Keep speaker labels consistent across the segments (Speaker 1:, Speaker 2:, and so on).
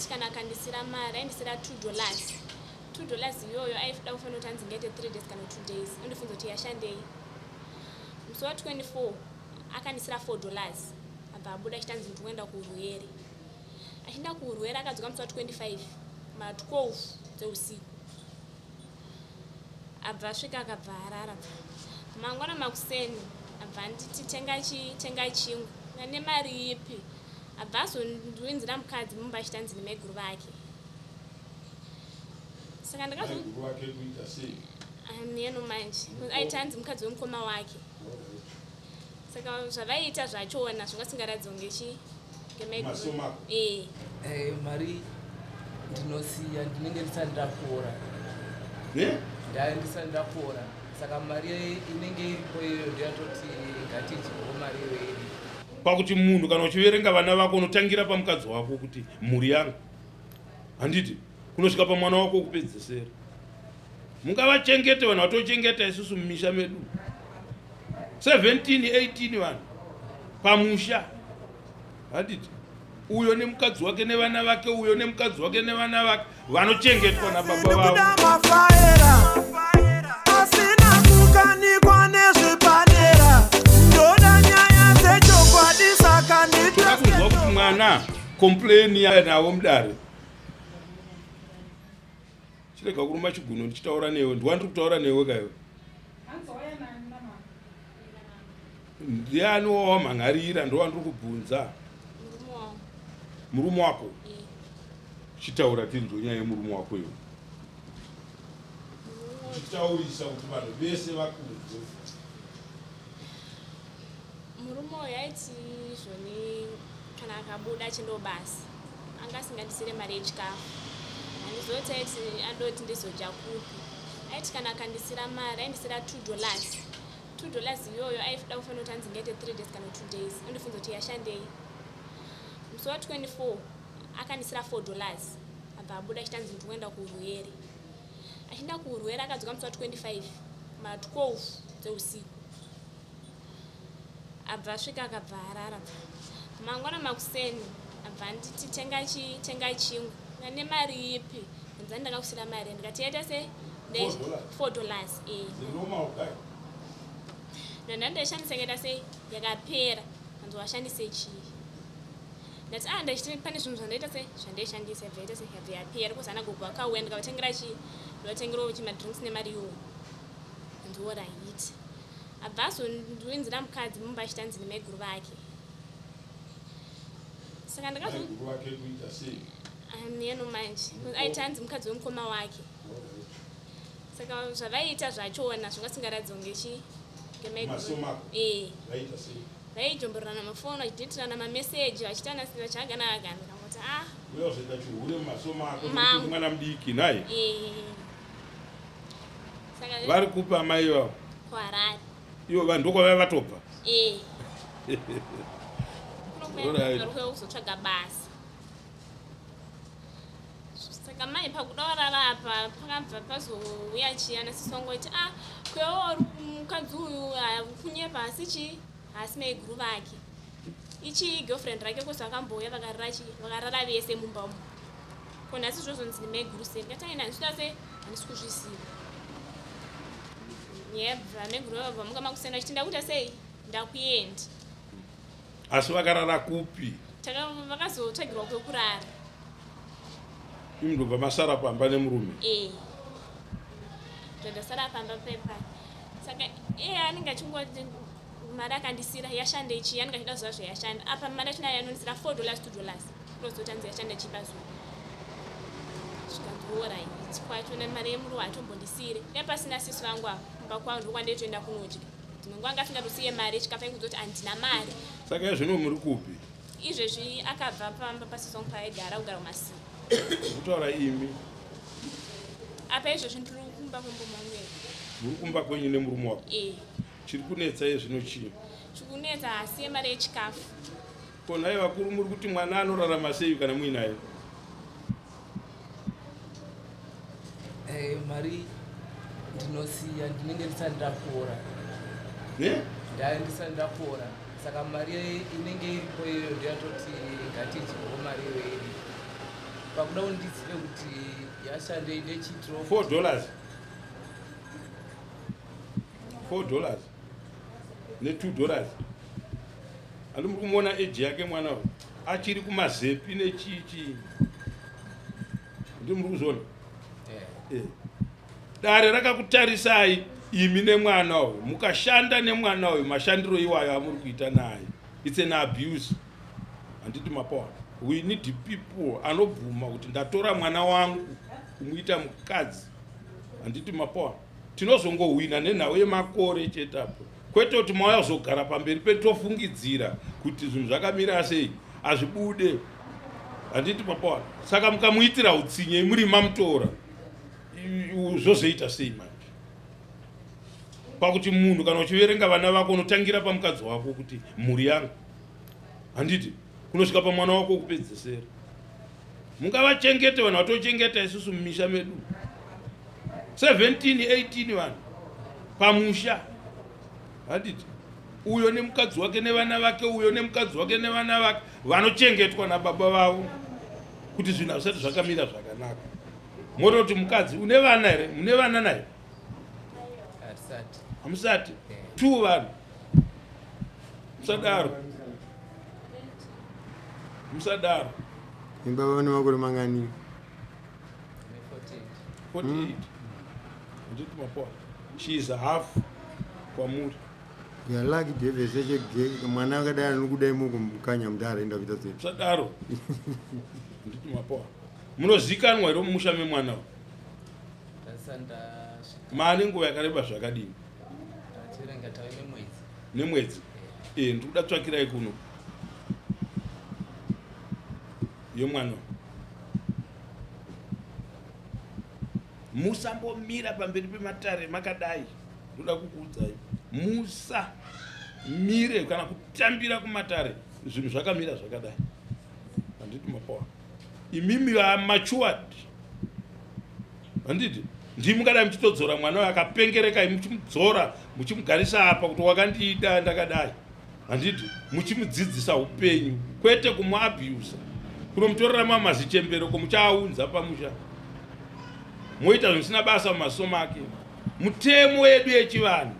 Speaker 1: Aiti kana akandisira mari, aindisira $2. $2 iyoyo aida kufanira kuti anzi ngaite 3 days kana 2 days. Ondifunza kuti yashandei. Musi wa 24 akandisira $4. Abva abuda achiti anzi ndikuenda kurwere. Achienda kurwere akadzoka musi wa 25 ma 12 dzeusiku. Abva asvika akabva arara. Mangwana makuseni abva anditi tenga chi tenga chingwa. Nemari ipi? Abva azondiunzira mukadzi mumba achiti anzi nemaiguru vake. Saka ndakazo
Speaker 2: Maiguru vake kuita sei?
Speaker 1: Hameno manje. Aiti anzi mukadzi wemukoma wake. Saka zvavaiita zvachona zvanga singaratidzi kunge chi
Speaker 2: Maso mako.
Speaker 1: Eh.
Speaker 3: Eh, mari ndinosiya ndinenge ndisati ndapora.
Speaker 2: Ne?
Speaker 3: Ndai ndisati ndapora. Saka mari inenge iripo iyoyo ndiyatoti ngatidyewo mari iyoyo iripo.
Speaker 2: Pakuti munhu kana uchiverenga vana vako unotangira pamukadzi wako kuti mhuri yangu. Handiti kunosvika pamwana wako wokupedzesera. Mungavachengete vanhu vatochengeta isusu mumisha medu. 17 18 vanhu pamusha. Handiti uyo nemukadzi wake nevana vake, uyo nemukadzi wake nevana vake vanochengetwa nababa vavo.
Speaker 4: Asina kukanikwa nezvepadera, ndoda nyaya dzechokwadi saka
Speaker 2: Toda kunzwa kuti mwana complain navo mudare. Chirega kuruma chiguno ndichitaura newe, ndiwandiri kutaura newe kaiwe. Ndiani wawamhan'arira ndowandiri kubvunza. Murume wako. Chitaura tinzwe nyaya yemurume wako iwe. Chitaurisa kuti vanhu vese vakunzwe.
Speaker 1: Murume uyu aiti zvoni kana akabuda achienda basa anga asingandisire mari yechikafu. Handizoti aiti andoti ndizodya kupi. Aiti kana akandisira mari, aindisira $2. $2 iyoyo aida kufanira kuti anzi ngaite 3 days kana 2 days. Ondifunza kuti yashandei. Musi wa 24 akandisira $4. Abva abuda achiti anzi ndikuenda kurwere. Achienda kurwere akadzoka musi wa 25 ma 12 dzeusiku. Abva asvika akabva arara. Mangwana makuseni abva anditi tenga chi tenga chingwa. Nemari ipi? Ndani ndakakusira mari ndikati yaita sei? $4. Eh.
Speaker 2: The normal guy.
Speaker 1: Ndanda ndaishandisa ikaita sei? Yakapera. Hanzi washandise chii? Ndati ah ndachiti pane zvinhu zvandaita sei? Zvandaishandisa yabva yaita sei? Yabva yapera. Kozi ana gogo akauya ndikavatengera chii? Ndikavatengerawo chi madrinks nemari iyoyo. Hanzi alright. Abva azondiunzira mukadzi mumba achiti anzi nemaiguru vake. Saka ndakazo
Speaker 2: Maiguru vake kuita sei?
Speaker 1: Hameno manje. Aiti anzi mukadzi wemukoma wake. Saka zvavaiita zvachona zvanga singaratidzi kunge chi
Speaker 2: Maso mako.
Speaker 1: Eh.
Speaker 2: Vaita sei?
Speaker 1: Vaijomborerana mafoni vachiditirana mameseji vachitana vachihagana hagana ndikangoti ah.
Speaker 2: Uya uzoita chihure mumaso mako
Speaker 1: Mangu.
Speaker 2: mwana mudiki nhai.
Speaker 1: Eh. Saka
Speaker 2: Vari kupa mai vavo.
Speaker 1: kuHarare.
Speaker 2: Ivo vanhu ndokwavaiva vatobva.
Speaker 1: Eh.
Speaker 2: Alright.
Speaker 1: Kuno kuzotsvaga basa. Saka mai pakuda warara apa pakabva pazouya chiyana sisi vangu vaiti ah kwewo mukadzi uyu kunyepa asi chii haasi maiguru vake. Ichi girlfriend rake kozi vakambouya vakarara chi vakarara vese mumba umu. Ko nhasi zvozonzi nemaiguru sei? Ndikati aina handisi kuda sei handisi kuzviziva. Nyaya maiguru vabva vamuka makuseni vachiti ndakuita sei ndakuenda.
Speaker 2: Asi vakarara kupi?
Speaker 1: Vakazotsvagirwa kwekurara.
Speaker 2: Imi ndobva masara pamba nemurume?
Speaker 1: Eh. Ndasara pamba pepa. Saka iye anenge achingoti mari akandisira yashanda ichi anenge achida zuva zvayashanda. Apa mari yacho nayo anondisira $4 $2. Ndozoti anzi yashanda ichi pazuva. Zvikanzi alright kwacho nemari yemurume hatombondisire. Dai pasina sisi vangu apa kumba kwangu ndokwandaitoenda kunodya. Dzimwe nguva anga asingatosiye mari yechikafu aingodzoti handina mari.
Speaker 2: Saka izvino muri kupi?
Speaker 1: Izvezvi akabva pamba pasisi vangu paaigara kugara kuMasina.
Speaker 2: Kutaura imi.
Speaker 1: Apa izvezvi ndiri kumba kwemurume wangu.
Speaker 2: Muri kumba kwenyu nemurume wako?
Speaker 1: Eh.
Speaker 2: Chiri kunetsa iye zvino chii?
Speaker 1: Chiri kunetsa asiye mari yechikafu.
Speaker 2: Ko nhai vakuru muri kuti mwana anorarama sei kana muinaye?
Speaker 3: Eh, mari ndinosiya ndinenge ndisati ndapora.
Speaker 2: Ne?
Speaker 3: Ndai ndisati ndapora. Saka mari inenge iripo iyoyo ndiyatoti ngatidyewo mari iyoyo iripo. Pakuda kuti ndizive kuti yashandei ndechiitiro.
Speaker 2: $4. $4 ne $2. Handi muri kumuona age yake mwana uyu achiri kumazepi nechii chii. Ndi muri kuzviona?
Speaker 3: Eh.
Speaker 2: Eh. Dare rakakutarisai imi nemwana uyu mukashanda nemwana uyu mashandiro iwayo amuri kuita naye. It's an abuse. Handiti mapawa. We need people anobvuma kuti ndatora mwana wangu kumuita mukadzi. Handiti mapawa. Tinozongohwina nenhau yemakore chete apo. Kwete kuti mauya kuzogara pamberi pedu tofungidzira kuti zvinhu zvakamira sei. Hazvibude. Handiti mapawa. Saka mukamuitira utsinye muri mamutora. Zvozoita sei manje? Pakuti munhu kana uchiverenga vana vako unotangira pamukadzi wako kuti mhuri yangu. Handiti kunosvika pamwana wako wokupedzesera. Mungavachengete vanhu vatochengeta isusu mumisha medu. 17 18 vanhu pamusha. Handiti uyo nemukadzi wake nevana vake, uyo nemukadzi wake nevana vake vanochengetwa nababa vavo kuti zvinhu hazvisati zvakamira zvakanaka. Mototi mukadzi une vana here? Mune vana naye?
Speaker 3: Hatisati.
Speaker 2: Hamusati? 2 vanhu. Musadaro. Musadaro.
Speaker 5: Imba vane makore mangani?
Speaker 2: 48. Handiti mapoa. She is half kwamuri.
Speaker 5: You are lucky to have such a gay mwana akadai anokuda imoko mukanya mudhara enda kuita sei?
Speaker 2: Musadaro. Handiti mapoa. Munozikanwa here mumusha memwana uyu? Maane nguva yakareba zvakadini? Nemwedzi. Ndiri kuda tsvakirai kuno. Yemwana. Musambomira pamberi pematare makadai. Ndoda kukuudzai. Musa mire kana kutambira kumatare zvinhu zvakamira zvakadai. Handiti mapoa. Imimi va matured. Handiti ndimi mukadai muchitodzora mwana uyu akapengereka, muchimudzora muchimugarisa apa kuti wakandida ndakadai. Handiti muchimudzidzisa upenyu kwete kumuabusa. Kunomutorera mamazichembero komuchaaunza pamusha. Moita zvisina basa mumaso make. Mutemo yedu yechivanhu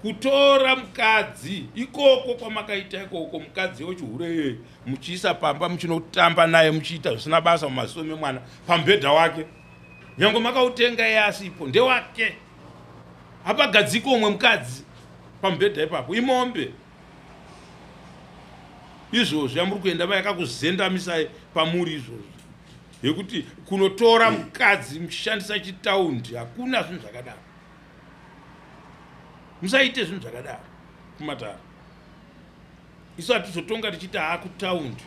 Speaker 2: kutora mukadzi ikoko kwamakaita ikoko mukadzi wechihure muchiisa pamba muchinotamba naye muchiita zvisina basa mumaziso memwana pamubhedha wake. Nyange makautenga iye asipo ndewake. Hapagadziko umwe mukadzi pamubhedha ipapo imombe. Izvozvi yamuri kuenda vayakakuzendamisai pamuri izvozvi yekuti kunotora mukadzi muchishandisa chitaundi hakuna zvinhu zvakadaro. Musaite zvinhu zvakadaro kumatare. Isu hatizotonga tichiti haa kutaundi,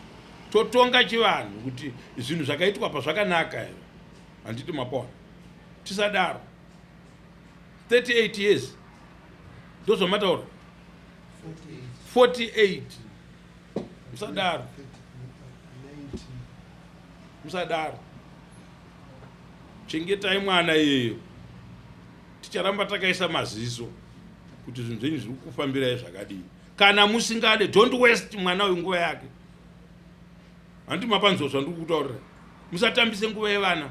Speaker 2: totonga chivanhu kuti zvinhu zvakaitwa pa zvakanaka here. Handiti mapona. Tisadaro. 38 years ndozvamataura. 48. Musadaro. Musadaro. Chengetai mwana iyeyo. Ticharamba takaisa maziso kuti zvinhu zvenyu zviri kufambirai zvakadii. Kana musingade, don't waste mwana uyu nguva yake. Handiti mapanzwa zvandiri kutaurira. Musatambise nguva yevana.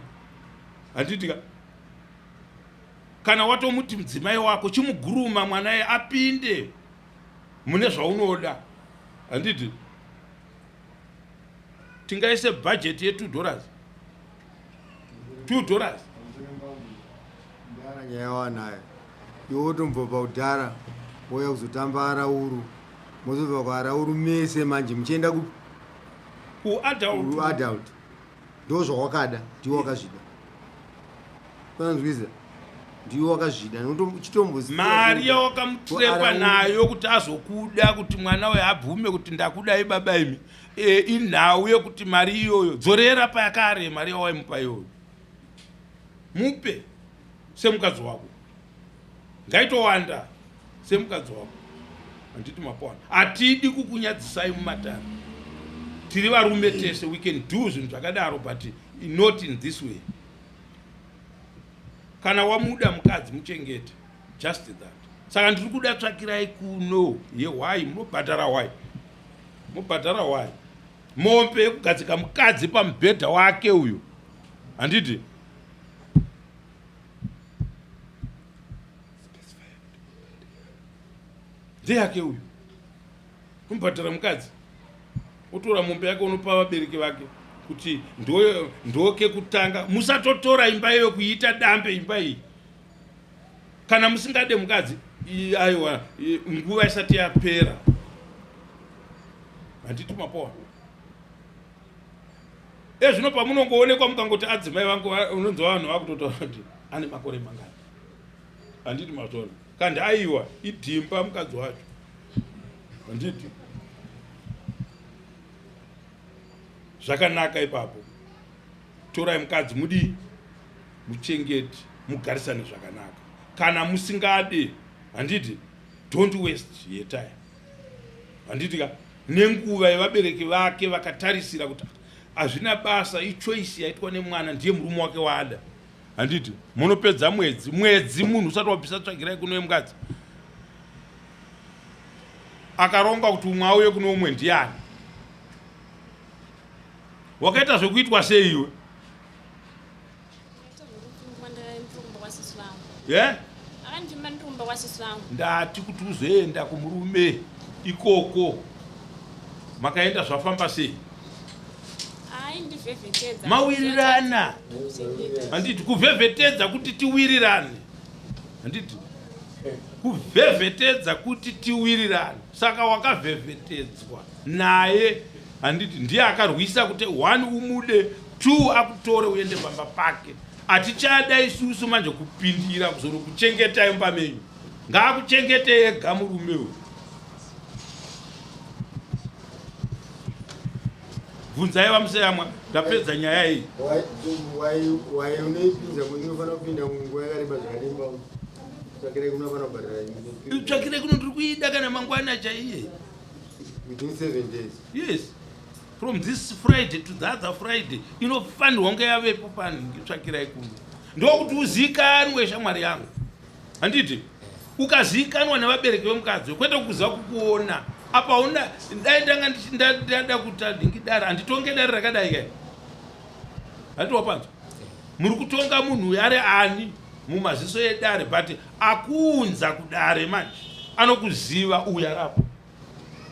Speaker 2: Handiti ka? Kana watomuti mudzimai wako chimuguruma mwana iye apinde mune zvaunoda. Handiti? Tingaise budget ye $2. $2.
Speaker 5: Mudhara nyaya wanayo. Iwe wotombobva paudhara wouya kuzotamba arauru. Mozobva kuarauru mese manje muchienda ku
Speaker 2: Ku adult.
Speaker 5: Ku adult. Ndo zvawakada, ndiwe wakazvida. Unonzwisa? Ndiwe wakazvida. Unotomboziva
Speaker 2: mari yawakamutrapa nayo kuti azokuda kuti mwana uyu abvume kuti ndakudai baba imi. Inhau yekuti mari iyoyo dzorera payakare mari yawaimupa iyoyo. Mupe semukadzi wako. Ngaitowanda semukadzi wako. Handiti mapona. Hatidi kukunyadzisai mumatare. Tiri varume tese, we can do zvinhu zvakadaro but not in this way. Kana wamuda mukadzi muchengete. Just that. Saka ndiri kuda tsvakirai kuno yehwai, munobhadhara hwai. Mobhadhara hwai. Mombe yekugadzika mukadzi pamubhedha wake uyo. Handiti? Ndeyake uyu. Unobhadhara mukadzi. Otora mombe yake unopa vabereki vake kuti ndokekutanga. Musatotora imba iyo kuiita dambe imba iyi. Kana musingade mukadzi aiwa nguva isati yapera. Handiti mapoa. Ezvino pamunongoonekwa mukangoti adzimai vangu unonzwa vanhu vakutotaura kuti ane makore mangani. Handiti mazvona. Kandi aiwa idhimba mukadzi wacho. Handiti. Zvakanaka ipapo. Torai mukadzi mudii muchengete mugarisane zvakanaka. Kana musingade handiti don't waste your time. Handiti ka nenguva yevabereki vake vakatarisira kuti hazvina basa ichoice yaitwa nemwana ndiye murume wake waada. Handiti munopedza mwedzi mwedzi munhu usati wabvisa tsvagirai kuno yemukadzi akaronga kuti umwe auye kuno umwe ndiani wakaita zvekuitwa sei iwe yeah? Ndati kuti uzoenda kumurume ikoko makaenda zvafamba sei? Mawirirana handiti? Kuvhevhetedza kuti tiwirirane handiti? Kuvhevhetedza kuti tiwirirane. Saka wakavhevhetedzwa naye handiti? Ndiye akarwisa kuti one umude, two akutore uende pamba pake. Hatichada isusu manje kupindira kuzonokuchengetai mumba menyu. Ngaakuchengete ega murume uyu. Bvunzai vaMuseyamwa, ndapedza nyaya iyi.
Speaker 5: Wai unoipinza unofanira kupinda munguva yakareba zvakadii mba tsvakirai kuno apana kubhadhara.
Speaker 2: Tsvakirai kuno ndiri kuida kana mangwana chaiye.
Speaker 5: Within 7 days.
Speaker 2: Yes. From this Friday to the other Friday inofanirwa kunge yavepo panhingi tsvakirai kuno. Ndokuti uzikanwe shamwari yangu. Handiti? Ukazikanwa nevabereki vemukadzi kwete kuziva kukuona. Apa una dai ndanga ndada kuti nhingi dare handitonge dare rakadai kai. Handiti wapanzwa? Muri kutonga munhu uyu ari ani mumaziso edare but akuunza kudare manje anokuziva uyu arapo.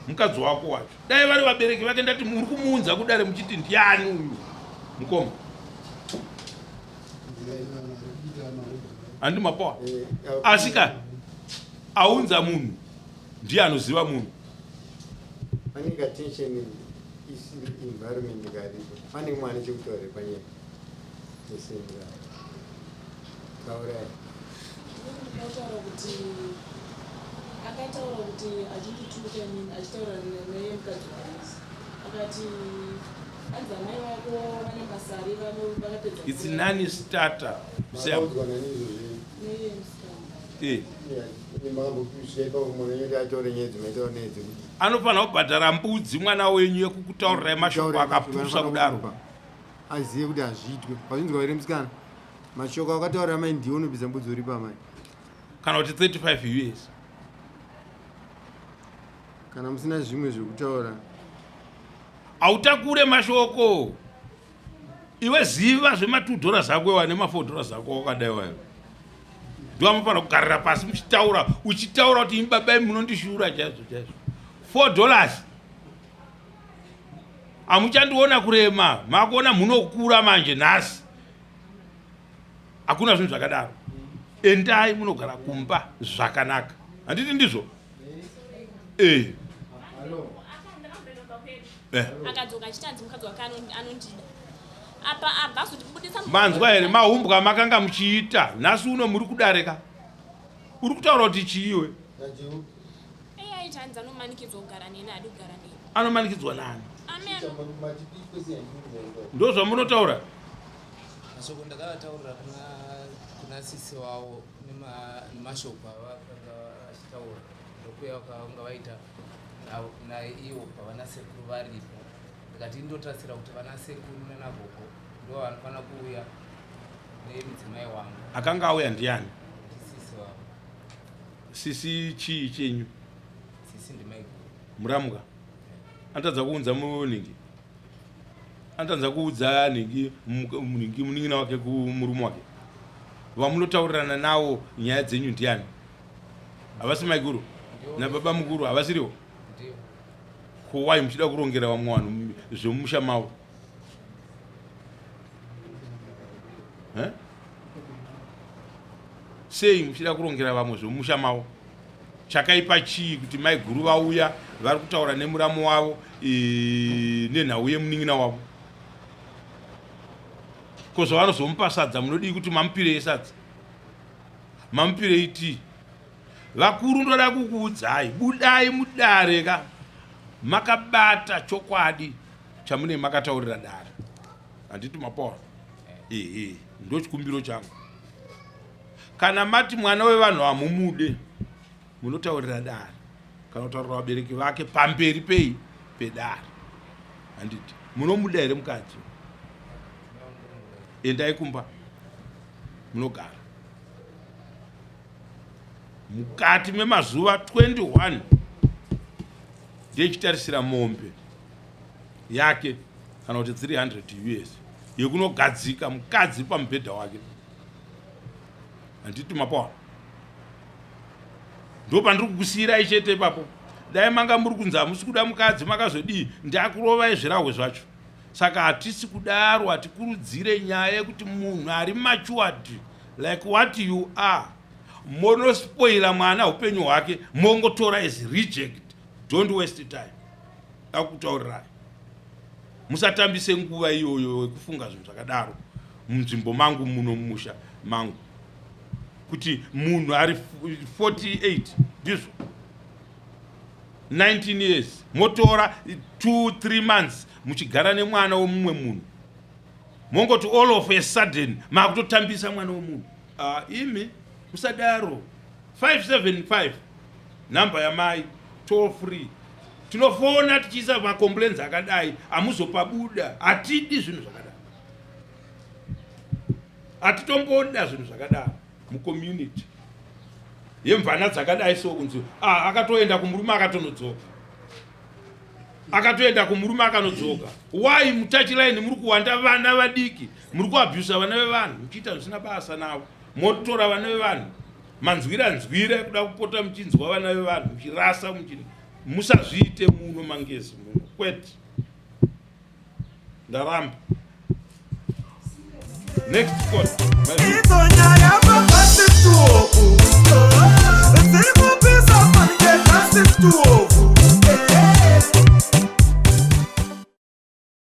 Speaker 2: Mukadzi wako wacho dai vari vabereki vake ndati muri kumuunza kudare muchiti ndiani uyu mukoma handi mapoa asi ka aunza munhu ndiye anoziva munhu
Speaker 5: pane katension isiri environment karipo pane mwana chekutaura panyaya yesenga taurai
Speaker 6: Akataura kuti akataura kuti achindituka inini achitaura neye mukadzi wangu akati hanzi amai vako vane masari vakapedza
Speaker 2: It's nani starter.
Speaker 5: Makaudzwa nani izvozvi?
Speaker 6: neye musikana
Speaker 2: Eh.
Speaker 5: Anofanira
Speaker 2: Anofanira kubhadhara mbudzi mwana wenyu yekukutaurirai mashoko akapusa kudaro.
Speaker 5: Azive kuti hazviitwe. Wazvinzwa here musikana? Mashoko akataura amai ndiwe unobvisa mbudzi uripo amai.
Speaker 2: Kana kuti 35 us.
Speaker 5: Kana musina zvimwe zvekutaura.
Speaker 2: Hautakure mashoko. Iwe ziva zvema 2 dollars ako iwa nema 4 dollars ako wakadai wayo. Ndiwo amufanira kugarira pasi muchitaura uchitaura kuti imi baba imi munondishura chaizvo chaizvo. 4 dollars. Hamuchandiona kurema, makuona munokura manje nhasi. Hakuna zvinhu zvakadaro. Endai munogara kumba zvakanaka. Handiti ndizvo? Eh. Eh.
Speaker 1: Akadzoka achitanzi mukadzi wake anondida. Apa abva azotibudisa
Speaker 2: Manzwa here mahumbwa makanga muchiita nhasi uno muri kudare ka? Uri kutaura kuti chii iwe?
Speaker 1: Iye aiti hanzi anomanikidzwa kugara neni haadi kugara neni.
Speaker 2: Anomanikidzwa nani?
Speaker 1: Amen.
Speaker 2: Ndozvamunotaura?
Speaker 3: Mashoko ndakavataurira kuna kuna sisi wavo nemashoko avakanga vachitaura ndokuya vakanga vaita naivo pavana sekuru varipo ndikati indotarisira kuti vana sekuru nanagogo ndo vanofanira kuuya nemudzimai wangu.
Speaker 2: Akanga auya ndiani?
Speaker 3: Sisi wavo.
Speaker 2: Sisi chii chenyu?
Speaker 3: Sisi ndimaiguru.
Speaker 2: Muramuka. Atadza kuunza muningi. Anotanza kuudza nhingi nhingi munin'ina wake kumurume wake. Vamunotaurirana nawo nyaya dzenyu ndiani? Havasi maiguru nababa mukuru havasiriwo? Ko why muchida kurongera vamwe vanhu zvemumusha mavo? Eh? Sei muchida kurongera vamwe zvemumusha mavo? Chakaipa chii kuti maiguru vauya vari kutaura nemuramu wavo e, nenhau yemunin'ina wavo? Ko zvavanozomupa sadza munodii kuti mamupirei sadza? Mamupirei tii? Vakuru ndoda kukuudzai, budai mudare ka makabata chokwadi chamunenge makataurira dare. Handiti mapoa? Ehe, ndochikumbiro changu. Kana mati mwana wevanhu hamumude, munotaurira dare kana kutaurira vabereki vake pamberi pei pedare. Handiti munomuda here mukadzi? Endai kumba munogara mukati memazuva 21 ndechitarisira mombe yake kana kuti 300 us yekunogadzika mukadzi pamubhedha wake. Handiti mapoa ndopandiri kukusiyirai chete ipapo. Dai manga muri kunzi hamusi kuda mukadzi makazodii, ndakurovai zvirahwe zvacho. Saka hatisi kudaro, hatikurudzire nyaya yekuti munhu ari matured like what you are monospoila mwana upenyu hwake mongotora as reject. Don't waste time, akutaurirai musatambise nguva iyoyo yekufunga zvinhu zvakadaro munzvimbo mangu muno mumusha mangu, kuti munhu ari 48 ndizvo 19 years motora 2 3 months muchigara nemwana wemumwe munhu, mongoti all of a sudden makutotambisa mwana wemunhu. Imi musadaro. 575 nhamba yamai, toll free, tinofona tichiisa macomplaints akadai, hamuzopabuda. Hatidi zvinhu zvakadaro, hatitomboda zvinhu zvakadaro mucommunity yemvana dzakadai. So kunzi ah, akatoenda kumurume akatonodzoka, akatoenda kumurume akanodzoka. Why mutachiline muri kuwanda vana vadiki, muri kuabhusa vana vevanhu muchiita zvisina basa navo, motora vana vevanhu manzwira nzwira ekuda kupota muchinzwa vana vevanhu muchirasa muchi musazviite muno mangezi muno, kwete, ndaramba. Next court.
Speaker 4: Idzo nyaya pabasi tuovu dziri kupisa fanike gasi tuovu.